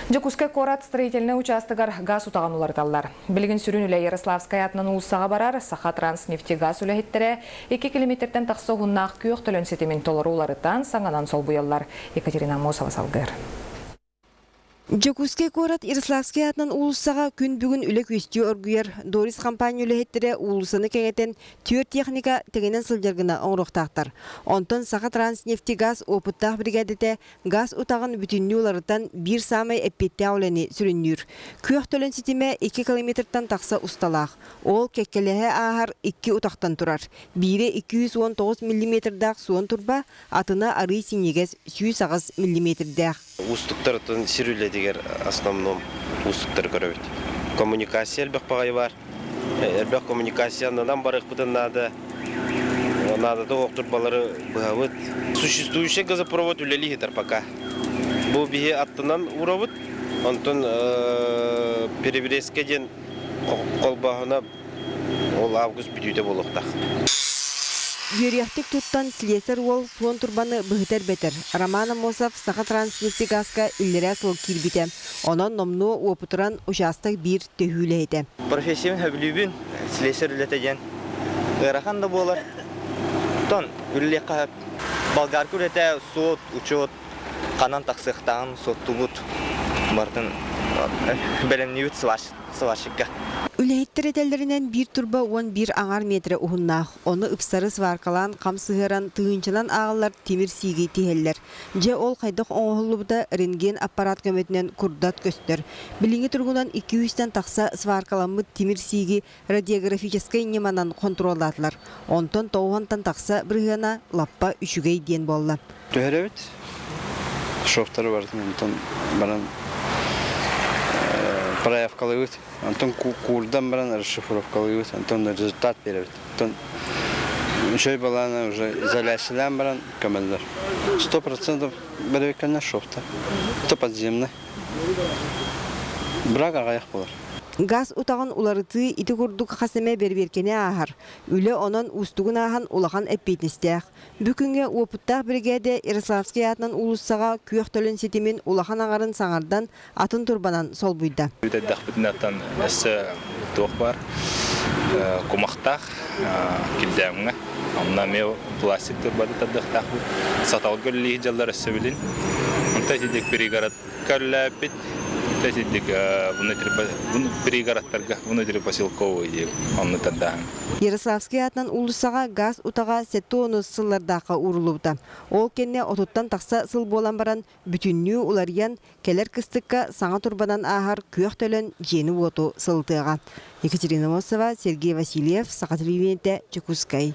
Дьокуускай куорат строительнай учаастагар газ утаҕын уларыталлар. Билигин сүрүн үлэ Ярославскай аатынан уулуссаҕа барар Сахатранснефтегаз үлэһиттэрэ 2 километртэн тахса уһуннаах күөх төлөн ситимин толору уларытан, саҥанан солбуйаллар. Екатерина Аммосова салгыыр. Дьокуускай куорат Ярославскай аатынан уулуссаҕа күн бүгүн үлэ күөстүү оргуйар. Дорис хампаанньа үлэһиттэрэ уулуссаны кэҥэтэн түөрт техника тэҥинэн сылдьар гына оҥоруохтаахтар. Онтон Сахатранснефтегаз уопуттаах биригээдэтэ Газ утаҕын бүтүннүү уларытан биир саамай эппиэттээх үлэни сүрүннүүр. Күөх төлөн ситимэ 2 километртан тахса усталаах. Ол кэккэлэһэ ааһар икки утахтан турар. Биирэ 219 миллиметрдаах суон турба, атына арыый синньигэс 108 миллиметрдээх. Уустуктартан сир үлэтигэр основном уустуктары көрөбүт. Коммуникация элбэх баҕайы баар. Элбэх коммуникациянан барыахпытын наада. Наадата суох турбалары быһабыт. Существующий газопровод үлэлии сытар пока. Бу биһи аттынан уурабыт. Онтон перебрезка диэн холбооһуна ол август бүтүүтэ буолуохтаах. Үөрүйэхтик туттан слесарь уол суон турбаны быһыта эрбэтэр. Роман Аммосов Сахатранснефтегазка иллэрээ сыл киирбитэ. Онон номнуо уопутуран учаастак биир төһүү үлэһитэ. Профессиябын сөбүлүүбүн, слесарь үлэтэ диэн ыарахан да буолар. Оттон үлэлиэххэ сөп. Болгарка үлэтэ суот, учет ханан тахсыахтааҕын суоттуубут. Барытын бэлэмниибит сварщикка. Үлэһиттэр этэллэринэн биир турба 11 аҥар миэтэрэ уһуннаах. Ону ыпсары сваркалаан хам сыһыаран тыһыынчанан ааҕыллар тимир сииги тиһэллэр. Дьэ ол хайдах оҥоһуллубута рентген аппарат көмөтүнэн курдат көстөр. Билиҥҥи туругунан 200-тэн тахса сваркаламмыт тимир сииги радиографическай ньыманан хонтуруоллаатылар. Онтон 90-тан тахса бырыһыана лаппа үчүгэй диэн буолла. Түһэрэбит. Шовтары барытын онтон баран проявкалыыбыт. Онтон куурдан баран расшифровкалыыбыт. Онтон результат биэрэбит. Онтон үчүгэй балаана уже изоляциялаан баран көмөллөр. 100% бэрэбиккэннэр шовтар. Это подземный. Брак аҕыйах буолар. Газ утаҕын уларытыы ити курдук хас эмэ бэрэбиэркэни ааһар. Үлэ онон уустугун ааһан улахан эппиэтинэстээх. Бу күҥҥэ уопуттаах биригээдэ Ярославскай аатынан уулуссаҕа күөх төлөн ситимин улахан аҥарын саҥардан, атын турбанан солбуйда. Бүтэрдэхпитинэ өссө туох баар кумахтаах килдээҥҥэ онно эмиэ пластик турбаты тардыахтаахпыт. Саталга үлэлии дьаллар өссө билин. Онто итидик пригородка үлэлээбиппит. Итидик пригородтарга внутрипоселковый диэн онно тардаһан. Ярославскай аатынан уулуссаҕа газ утаҕа 70 сыллардаахха ууруллубута. Ол кэннэ отуттан тахса сыл буолан баран, бүтүннүү уларыйан, кэлэр кыстыкка саҥа турбанан ааһар күөх төлөн дьиэни-уоту сылытыаҕа. Екатерина Мосова, Сергей Васильев, Саха телевидениетэ, Дьокуускай.